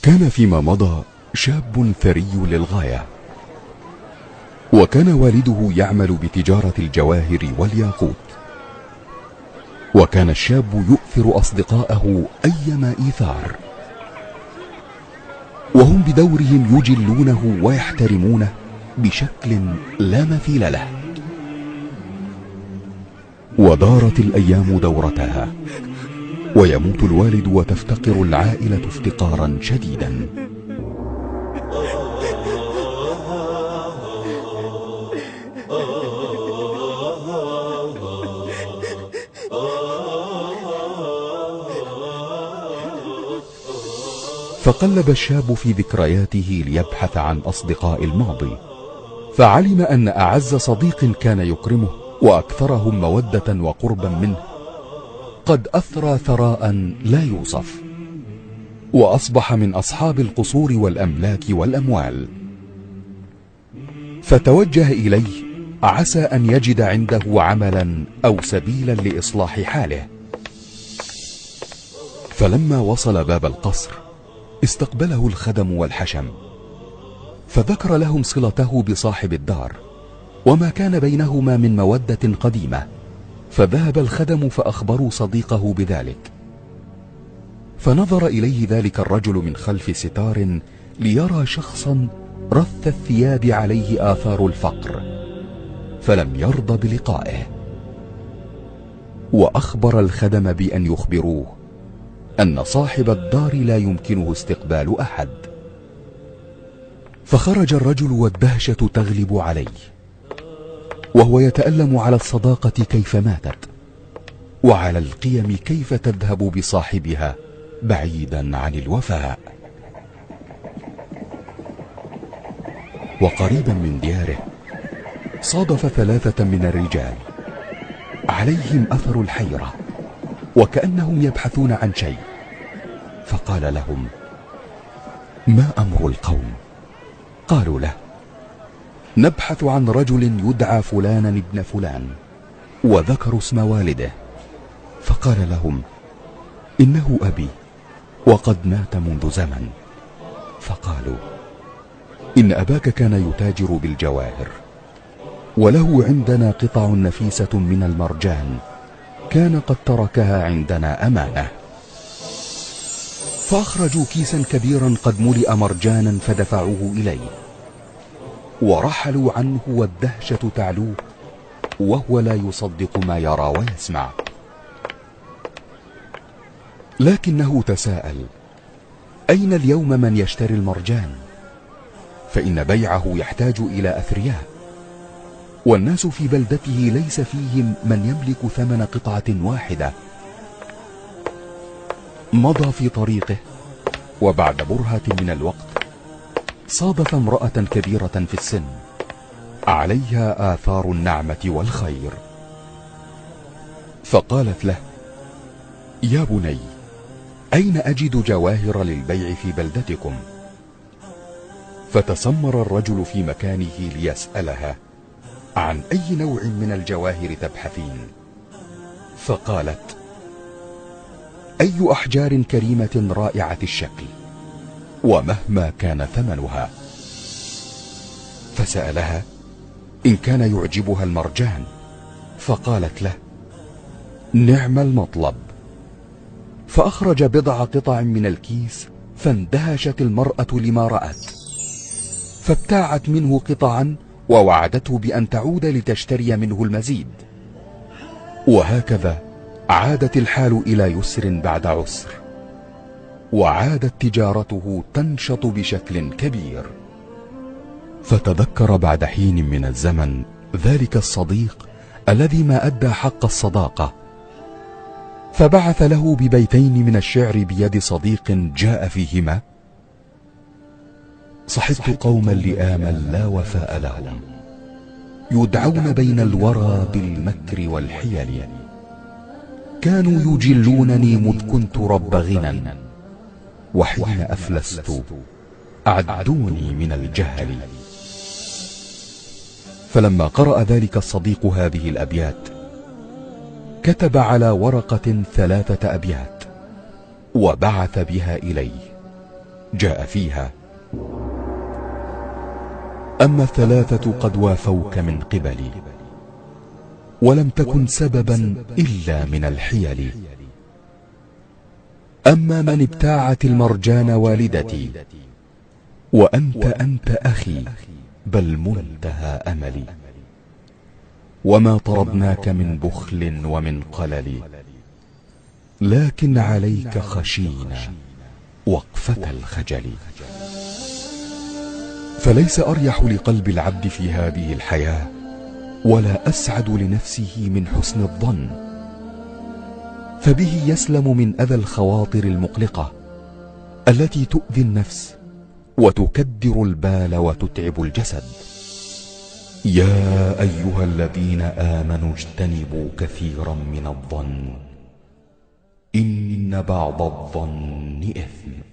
كان فيما مضى شاب ثري للغاية، وكان والده يعمل بتجارة الجواهر والياقوت، وكان الشاب يؤثر أصدقاءه أيما إيثار، وهم بدورهم يجلونه ويحترمونه بشكل لا مثيل له. ودارت الأيام دورتها، ويموت الوالد وتفتقر العائلة افتقارا شديدا. فقلب الشاب في ذكرياته ليبحث عن أصدقاء الماضي، فعلم أن أعز صديق كان يكرمه وأكثرهم مودة وقربا منه قد أثرى ثراء لا يوصف، وأصبح من أصحاب القصور والأملاك والأموال. فتوجه إليه عسى أن يجد عنده عملا أو سبيلا لإصلاح حاله. فلما وصل باب القصر استقبله الخدم والحشم، فذكر لهم صلته بصاحب الدار وما كان بينهما من مودة قديمة. فذهب الخدم فأخبروا صديقه بذلك، فنظر إليه ذلك الرجل من خلف ستار ليرى شخصا رث الثياب عليه آثار الفقر، فلم يرضى بلقائه، وأخبر الخدم بأن يخبروه أن صاحب الدار لا يمكنه استقبال أحد. فخرج الرجل والدهشة تغلب عليه، وهو يتألم على الصداقة كيف ماتت، وعلى القيم كيف تذهب بصاحبها بعيدا عن الوفاء. وقريبا من دياره صادف 3 من الرجال عليهم أثر الحيرة، وكأنهم يبحثون عن شيء، فقال لهم: ما أمر القوم؟ قالوا له: نبحث عن رجل يدعى فلانا ابن فلان، وذكروا اسم والده. فقال لهم: إنه أبي وقد مات منذ زمن. فقالوا: إن أباك كان يتاجر بالجواهر، وله عندنا قطع نفيسة من المرجان كان قد تركها عندنا أمانة. فأخرجوا كيسا كبيرا قد ملئ مرجانا فدفعوه إليه، ورحلوا عنه والدهشة تعلوه، وهو لا يصدق ما يرى ويسمع. لكنه تساءل: أين اليوم من يشتري المرجان؟ فإن بيعه يحتاج إلى أثرياء، والناس في بلدته ليس فيهم من يملك ثمن قطعة واحدة. مضى في طريقه، وبعد برهة من الوقت صادف امرأة كبيرة في السن عليها آثار النعمة والخير، فقالت له: يا بني، أين أجد جواهر للبيع في بلدتكم؟ فتسمر الرجل في مكانه ليسألها: عن أي نوع من الجواهر تبحثين؟ فقالت: أي أحجار كريمة رائعة الشكل، ومهما كان ثمنها. فسألها إن كان يعجبها المرجان، فقالت له: نعم المطلب. فأخرج بضع قطع من الكيس، فاندهشت المرأة لما رأت، فابتاعت منه قطعا ووعدته بأن تعود لتشتري منه المزيد. وهكذا عادت الحال إلى يسر بعد عسر، وعادت تجارته تنشط بشكل كبير. فتذكر بعد حين من الزمن ذلك الصديق الذي ما أدى حق الصداقة، فبعث له ببيتين من الشعر بيد صديق جاء فيهما: صحبت قوما لآما لا وفاء لهم، يدعون بين الورى بالمكر والحيل، كانوا يجلونني مذ كنت رب غنى، وحين أفلست أعدوني من الجهل. فلما قرأ ذلك الصديق هذه الأبيات كتب على ورقة 3 أبيات وبعث بها إليه، جاء فيها: أما الثلاثة قد وافوك من قبلي، ولم تكن سببا إلا من الحيل. أما من ابتاعت المرجان والدتي، وأنت أخي بل منتهى أملي. وما طردناك من بخل ومن قلل، لكن عليك خشينا وقفة الخجل. فليس أريح لقلب العبد في هذه الحياة، ولا أسعد لنفسه من حسن الظن، فبه يسلم من أذى الخواطر المقلقة التي تؤذي النفس وتكدر البال وتتعب الجسد. يا أيها الذين آمنوا اجتنبوا كثيرا من الظن، إن بعض الظن إثم.